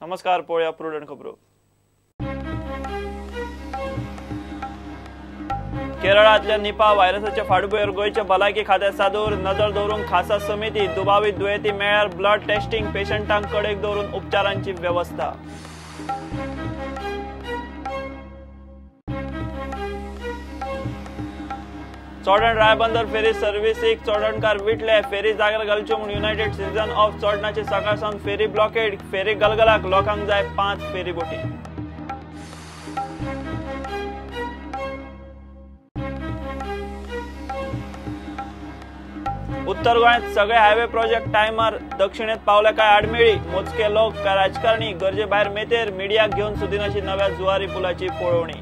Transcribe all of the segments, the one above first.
नमस्कार, पळोवया प्रुडंट खबरो. केरळांतल्या निपा व्हायरसाच्या फाटभुंयेर गोंयच्या भलायकी खात्या सादूर नजर दवरूंक खासा समिती. दुबावीत दुयेंती मेळ्ळ्यार ब्लड टेस्टिंग, पेशंटांक कडेक दवरून उपचारांची वेवस्था. चोडण रायबंदर फेरी सर्व्हिसीक चोडणकार विटले. फेरी जाग्यार घालच्यो म्हूण युनायटेड सिटीजन ऑफ चोडणाची सकाळ सावन फेरी ब्लॉकेड. फेरी गलगलाक लोकांक जाय 5 फेरी बोटी. उत्तर गोंयांत सगळे हायवे प्रोजेक्ट टायमार, दक्षिणेत पावले काय आडमेळी. मोजके लोक काय राजकारणी गरजे भायर मेतेर. मिडियाक घेवन सुदिनाची नव्या जुवारी पुलाची पळोवणी.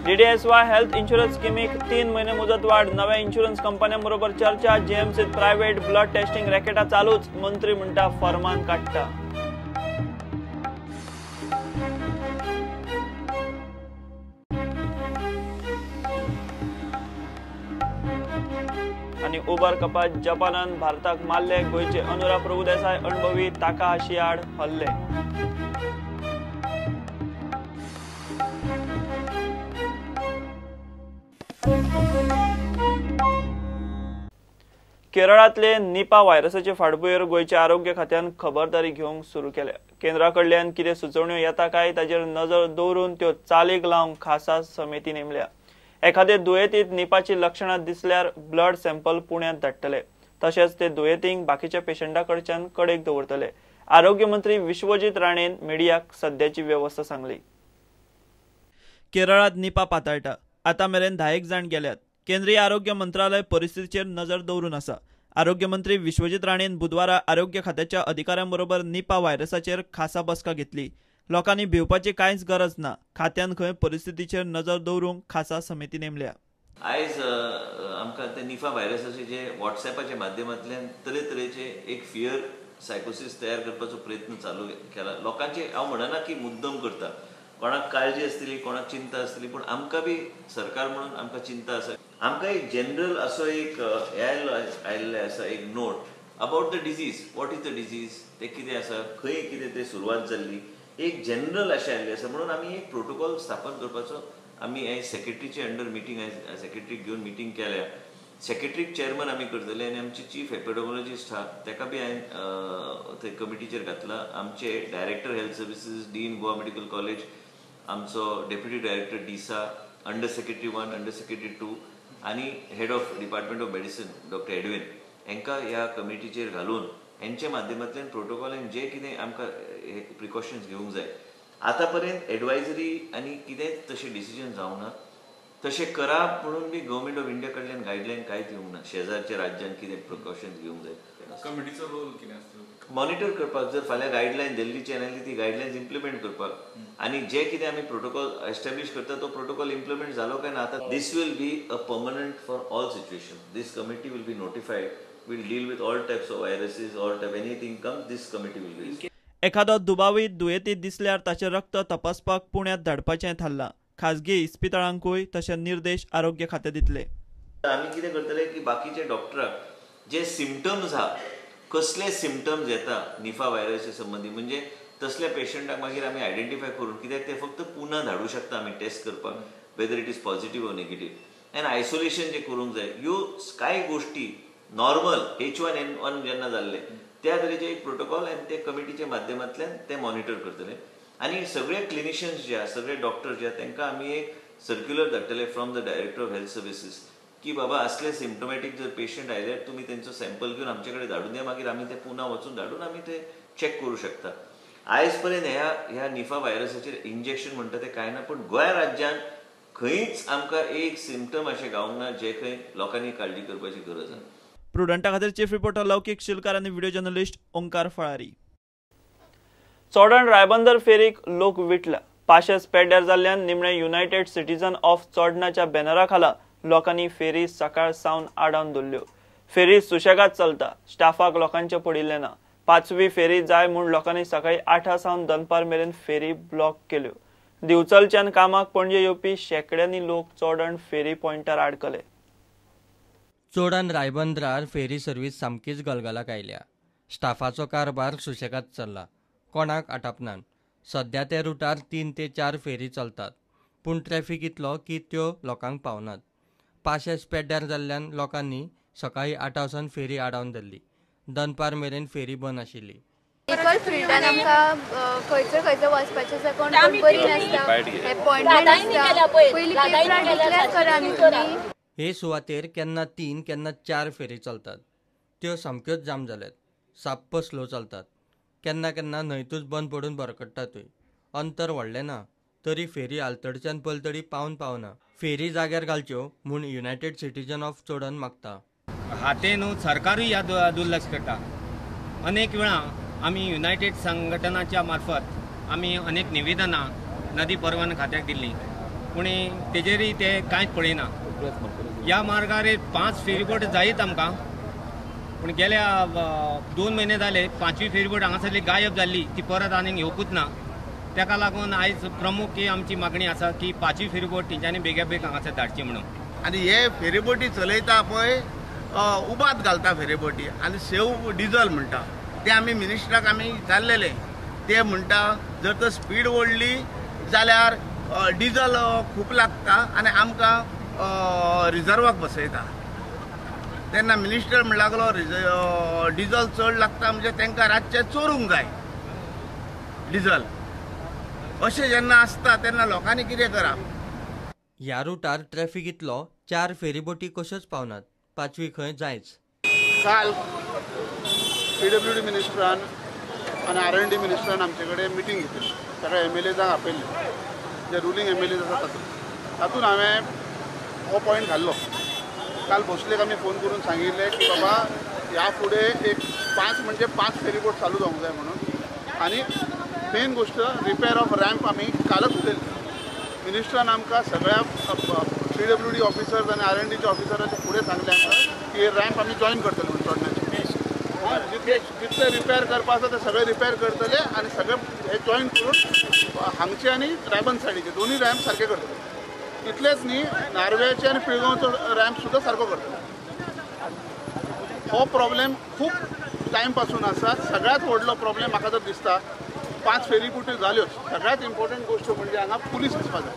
डीडीएसवाय हेल्थ इन्शुरन्स स्किमीक 3 म्हयने मुजत वाड. नव्या इन्शुरन्स कंपन्यां बरोबर चर्चा. जीएमसीत प्रायव्हेट ब्लड टेस्टिंग रॅकेटां चालूच. मंत्री म्हणटा फरमान काडटा. आनी उबर कपात जपानान भारताक मारले. गोंयचे अनुरा प्रभुदेसाय अणभवी ताकाहाशी आड हल्ले. केरळांतले निपा व्हायरसाचे फाटभुंयेर गोंयच्या आरोग्य खात्यान खबरदारी घेवंक सुरू केल्या. केंद्रा कडल्यान कितें सुचोवण्यो येता काय ताचेर नजर दवरून त्यो चालीक लावंक खासा समिती नेमल्या. एखादे दुयेंतीत निपाची लक्षणां दिसल्यार ब्लड सॅम्पल पुण्यांत धाडटले. तशेंच ते दुयेंतींक बाकीच्या पेशंटा कडच्यान कडेक दवरतले. आरोग्य मंत्री विश्वजीत राणेन मिडियाक सद्याची वेवस्था सांगली. केरळांत निपा पातळटा. आतां मेरेन 10 जाण गेल्यात. केंद्रीय आरोग्य मंत्रालय परिस्थितीचेर नजर दवरून आसा. आरोग्य मंत्री विश्वजीत राणेन बुधवारा आरोग्य खात्याच्या अधिकाऱ्यांबरोबर निपा व्हायरसाचेर खासा बसका घेतली. लोकांनी भिवपाची कांयच गरज ना. खात्यान खंय परिस्थितीचेर नजर दवरूंक खासा समिती नेमल्या. आयज आमकां ते निफा व्हायरसाचे जे वॉट्सएपाच्या माध्यमांतल्यान तरेतरेचे एक फियर सायकोसिस तयार करपाचो प्रयत्न चालू केला. लोकांचे हांव म्हणना की मुद्दम करता, कोणाक काळजी आसतली, कोणाक चिंता आसतली, पूण आमकां बी सरकार म्हणून आमकां चिंता आसा. आमकां एक जनरल असो एक हे आयिल्लें आसा, एक note about the disease, what is the disease, तें कितें आसा, खंय कितें तें सुरवात जाल्ली, एक जनरल अशें आयिल्लें आसा. म्हणून आमी एक प्रोटोकॉल स्थापन करपाचो आमी आयज सेक्रेटरीचे अंडर मिटींग, आयज सेक्रेटरीक घेवन मिटींग केल्या. सेक्रेटरीक चेअरमन आमी करतले आनी आमचे चीफ एपिडेमॉलॉजिस्ट आहा ताका बी हांवें थंय कमिटीचेर घातला. आमचे director health services, dean Goa medical college, आमचो deputy director DISA, under secretary 1, under secretary 2 आनी head of department of medicine doctor Edwin हांकां ह्या कमिटीचेर घालून हेंच्या माध्यमांतल्यान प्रोटोकॉल आनी जे कितें आमकां प्रिकॉशन्स घेवंक जाय. आतां पर्यंत एडवायजरी आनी कितेंच तशें डिसिजन जावंक ना. तशें करा म्हणून बी गव्हर्मेंट ऑफ इंडिया कडल्यान गायडलायन कांयच येवंक ना. शेजारच्या राज्यान कितें प्रिकॉशन्स घेवंक जाय, कमिटीचो रोल कितें आसतलो मॉनिटर करपाक. जर फाल्यां गायडलायन दिल्लीची आयली ती गायडलायन्स इम्प्लिमेंट करपाक आनी जे कितें आमी प्रोटोकॉल एस्टॅब्लिश करता तो प्रोटोकॉल इम्प्लिमेंट जालो काय ना. आतां this will be a permanent for all situation. This committee will be notified, will deal with all types of viruses, all type anything comes, this committee will be. एखादो दुबावीत दुयेंती दिसल्यार ताचें रक्त तपासपाक पुण्यांत धाडपाचें थारलां. खाजगी इस्पितळांकूय तशे निर्देश आरोग्य खातें दितले. आमी कितें करतले की बाकीचे डॉक्टराक जे सिमटम्स आहा, कसले सिमटम्स येता निफा व्हायरसा संबंदी, म्हणजे तसल्या पेशंटाक मागीर आमी आयडेंटिफाय करून, कित्याक ते फक्त पुना धाडूं शकता आमी टेस्ट करपाक, whether it is positive or negative, आनी आयसोलेशन जें करूंक जाय. ह्यो कांय गोश्टी नॉर्मल H1N1 जेन्ना जाल्ले त्या तरेचे एक प्रोटोकॉल आनी ते कमिटीच्या माध्यमांतल्यान ते मॉनिटर करतले. आनी सगळे क्लिनिशियन्स जे आहा, सगळे डॉक्टर जे आहा, तांकां आमी एक सर्क्युलर धाडटले from the director of health services की बाबा असले सिम्टोमॅटीक जर पेशंट आयल्यार तुमी तेंचो सॅम्पल घेवन आमचे कडेन धाडून द्या, मागीर आमी ते पुना वचून धाडून आमी ते चॅक करूं शकता. आयज पर्यंत ह्या निफा व्हायरसाचेर इंजेक्शन म्हणटा तें कांय ना, पूण गोंय राज्यान खंयच आमकां एक सिम्टम अशें गावंक ना जे खंय लोकांनी काळजी करपाची गरज आसा. प्रुडंटा खातीर चीफ रिपोर्टर लौकीक शिलकार आनी व्हिडिओ जर्नलिस्ट ओंकार फळारी. चोडण रायबंदर फेरीक लोक विटला. पाशेस पेड्ड्यार जाल्ल्यान निमणे युनायटेड सिटीजन ऑफ चोडणाच्या बॅनरा खाला लोकांनी फेरी सकाळ सावन आडावन दवरल्यो. फेरी सुशेगाद चलता, स्टाफाक लोकांचें पडिल्लें ना. 5वी फेरी जाय म्हूण लोकांनी सकाळी 8 सावन दनपार मेरेन फेरी ब्लॉक केल्यो. दिवचलच्यान कामाक पणजे येवपी शेंकड्यांनी लोक चोडण फेरी पॉयंटार आडकले. चोडण रायबंदरार फेरी सर्वीस सामकीच गलगलाक आयल्या. स्टाफाचो कारभार सुशेगाद चल्ला, कोणाक आटापनान. सद्या त्या रुटार 3 ते 4 फेरी चलतात, पूण ट्रॅफिक इतलो की त्यो लोकांक पावनात. पाशेस पेड्ड्यार जाल्ल्यान लोकांनी सकाळीं 8 वरां फेरी आडावन धरली. दनपार मेरेन फेरी बंद आशिल्ली. इक्वल फिल्डान आमकां खंयचो खंयचो वचपाचें आसा, कोण कोण बरी नासता, एपॉयंटमेंट आसता, पयलीं पेपरार डिक्लेअर करा न्ही तुमी. हे सुवातेर केन्ना 3 केन्ना 4 फेरी चलतात. त्यो सामक्योच जाम जाल्यात, साप्प स्लो चलतात. केन्ना केन्ना न्हंयतूच बंद पडून बरकट्टातूय. अंतर व्हडलें ना तरी फेरी आलतडच्यान पलतडी पावन पावना. फेरी जाग्यार घालच्यो म्हूण युनायटेड सिटीजन ऑफ चोडण मागता. हाते न्हू सरकारूय ह्या दुर्लक्ष करता. अनेक वेळा आमी युनायटेड संघटनाच्या मार्फत आमी अनेक निवेदनां नदी परिवहन खात्याक दिल्लीं, पूण तेजेरय ते कांयच पळयना. ह्या मार्गार 5 फेरीबोट जायत आमकां, पूण गेल्या 2 म्हयने जाले 5वी फेरीबोट हांगासरली गायब जाल्ली, ती परत आनीक येवकूच ना. ताका लागून आयज प्रमुख ही आमची मागणी आसा की 5वी फेरीबोट तेंच्यांनी बेगीबेग हांगासर धाडची म्हणून. आनी हे फेरीबोटी चलयता पळय उबात घालता फेरीबोटी आनी सेव डिजल म्हणटा. ते आमी मिनिस्टराक आमी विचारलेले, ते म्हणटा जर तर स्पीड ओडली जाल्यार डिजल खूब लागता आनी आमकां रिजर्वाक बसयता. तेन्ना मिनिस्टर म्हण लागलो डिजल चड लागता म्हणजे तांकां रातचें चोरूंक जाय डिजल. अशें जेन्ना आसता तेन्ना लोकांनी कितें करप. ह्या रुटार ट्रॅफिक इतलो 4 फेरीबोटी कश्योच पावनात, 5वी खंय जायच. काल पीडब्ल्यूडी मिनिस्टरान आनी आर एन डी मिनिस्टरान आमचे कडेन मिटींग घेतली, सगळ्या एमएलएजांक आपयल्ले, जे रुलींग एमएलएज आसा तातूंत तातूंत हांवें हो पॉयंट घाल्लो. काल भोसलेक आमी फोन करून सांगिल्लें की बाबा ह्या फुडें एक 5 म्हणजे 5 फेरीबोट चालू जावंक जाय म्हणून. आनी मेन गोश्ट रिपेर ऑफ रॅम्प आमी कालच उलयल्ली. मिनिस्टरान आमकां सगळ्या पीडब्ल्यूडी ऑफिसर्स आनी आर एन डीच्या ऑफिसराच्या फुडें सांगलें आमकां की रॅम्प आमी जॉयन करतले म्हणून चोडण्याचे. जितले जितले रिपेर करपा आसा ते सगळे रिपेर करतले आनी सगळे हे जॉयन करून हांगचे आनी रायबंद सायडीचे दोनूय रॅम्प सारके करतले. इतलेच न्ही, नार्व्याचे आनी पिळगांवचो रॅम्प सुद्दां सारको करतले. हो प्रॉब्लेम खूब टायम पासून आसा. सगळ्यांत व्हडलो प्रॉब्लेम म्हाका तर दिसता 5 फेरीबोटी जाल्योच. सगळ्यांत इम्पॉर्टंट गोश्ट म्हणजे हांगा पुलीस आसपा जाय.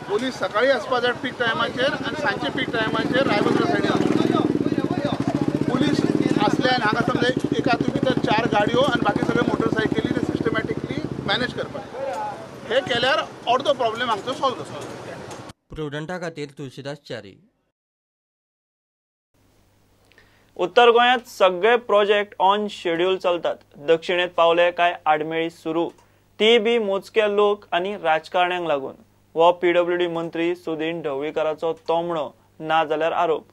पुलीस सकाळी आसपा जाय पीक टायमाचेर आनी सांजचे पीक टायमाचेर रायबंदरा सायडीन पुलीस आसले आनी हांगा समजा एका हातूंत भितर 4 गाडयो आनी बाकी सगळे मोटरसायकली ते सिस्टमॅटिकली मॅनेज करपाक. हे केल्यार अर्दो प्रॉब्लेम हांगचो सॉल्व जाता. प्रुडंटा खातीर तुळशीदास च्यारी. उत्तर गोंयांत सगळे प्रोजेक्ट ऑन शेड्यूल चलतात. दक्षिणेत पावले काय आडमेळी सुरू, ती बी मोजके लोक आनी राजकारण्यांक लागून. हो पीडब्ल्यूडी मंत्री सुदीन ढवळीकाराचो तोमणो ना जाल्यार आरोप.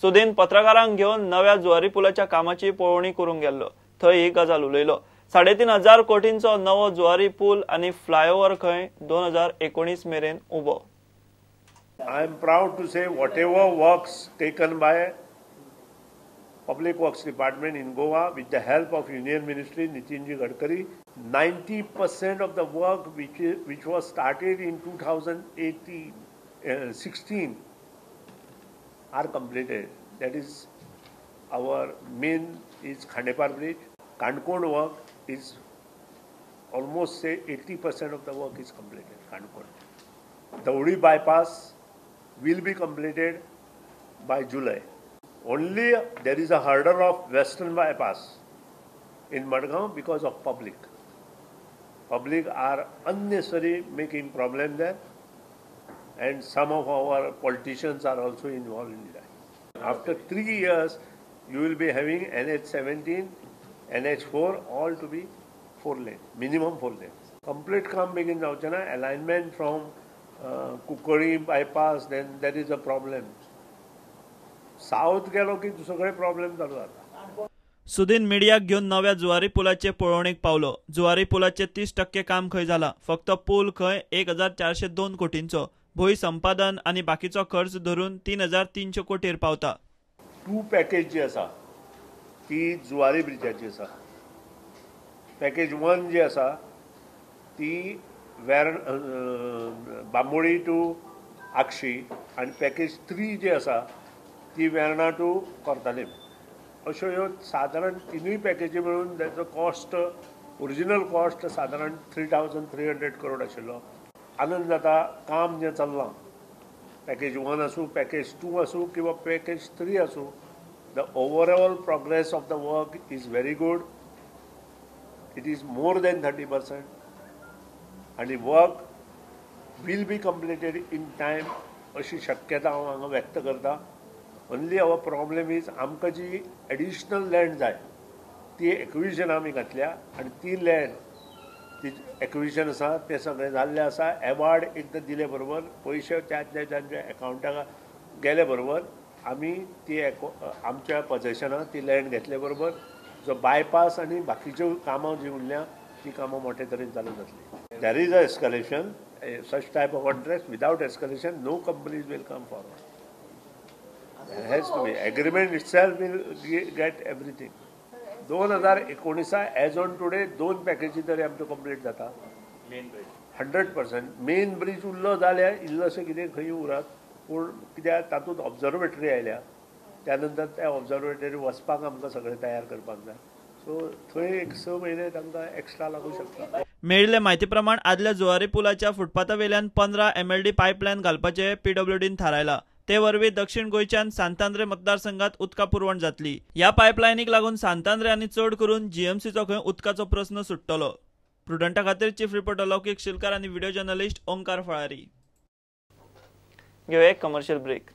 सुदीन पत्रकारांक घेवन नव्या जुवारी पुलाच्या कामाची पळोवणी करूंक गेल्लो, थंय ही गजाल उलयलो. 3500 कोटींचो नवो जुवारी पूल आनी फ्लायओव्हर खंय 2019 मेरेन उबो. I am proud to say whatever works taken by Public Works Department in Goa with the help of Union Ministry Nitin Ji Gadkari, 90% of the work which was started in 2016 are completed. That is our main is Khandepar Bridge. Kandkon work is almost say 80% of the work is completed. Kandkon. Dauli bypass will be completed by July. Only there is a hurdle of Western bypass in Madgaon because of public. Public are unnecessarily making problem there, and some of our politicians are also involved in that. After 3 years, you will be having NH17, NH4 all to be 4 lane, minimum 4 lanes. Complete काम begin जावचें ना. Alignment from Cuncolim bypass, then there is a problem. South गेलो की सगळे problem चालू जाता. सुदीन मिडियाक घेवन नव्या जुवारी पुलाचे पळोवणेक पावलो. जुवारी पुलाचे 30% काम खंय जाला, फक्त पूल खंय 1402 कोटींचो, भूंय संपादन आनी बाकीचो खर्च धरून 3300 कोटीर पावता. 2 पॅकेज जी आसा ती जुवारी ब्रिजाची आसा. पॅकेज 1 जी आसा ती बांबोळी टू आक्षी, आनी पॅकेज 3 जी आसा ती वेर्णा टू कोर्तालीम अश्यो ह्यो सादारण तिनूय पॅकेजी मेळून ताचो कॉस्ट ओरिजिनल कॉस्ट सादारण 3,300 करोड आशिल्लो. आनंद जाता काम जें चल्लां पॅकेज 1 आसूं, पॅकेज 2 आसूं किंवा पॅकेज 3 आसूं, the overall progress of the work is very good. It is more than 30% आनी work will be completed in time अशी शक्यता हांव हांगा व्यक्त करता. ओन्ली our problem is आमकां जी एडिशनल लँड जाय ती एक्विजन आमी घातल्या आनी ती लँड ती एक्विजन आसा तें सगळें जाल्लें आसा. एवॉर्ड एकदां दिले बरोबर पयशे त्या तांच्या एकावंटाक गेले बरोबर आमी ती आमच्या पॉझेशनाक ती लँड घेतले बरोबर जो बायपास आनी बाकीच्यो कामां जीं उरल्या ती कामां मोठे तरेन चालू जातली. There is a escalation, such type of contract without escalation no companies will come forward. There has to be agreement itself will get everything. 2019 as on today 2 पॅकेजी तरी आमच्यो कंप्लीट जाता. 100% मेन ब्रीज उरलो जाल्यार इल्लोसो कितें खंय उरत, पूण कित्याक तातूंत ऑब्जर्वेटरी आयल्या, त्या नंतर त्या ऑब्जर्वेटरी वचपाक आमकां सगळें तयार करपाक जाय. सो थंय एक 6 म्हयने तांकां एक्स्ट्रा लागूं शकता. मेळिल्ले म्हायती प्रमाण आदल्या जुवारी पुलाच्या फुटपाथा वेल्यान 15 MLD pipeline घालपाचें पीडब्ल्यूडीन थारायलां. ते वरवीं दक्षिण गोंयच्यान सांतांद्रे मतदारसंघात उदका पुरवण जातली. ह्या पायपलायनीक लागून सांतांद्रे आनी चड करून जीएमसीचो खंय उदकाचो प्रस्न सुट्टलो. प्रुडंटा खातीर चीफ रिपोर्टर लौकीक शिलकार आनी व्हिडिओ जर्नलिस्ट ओंकार फळारी. घेवया एक कमर्शियल ब्रेक.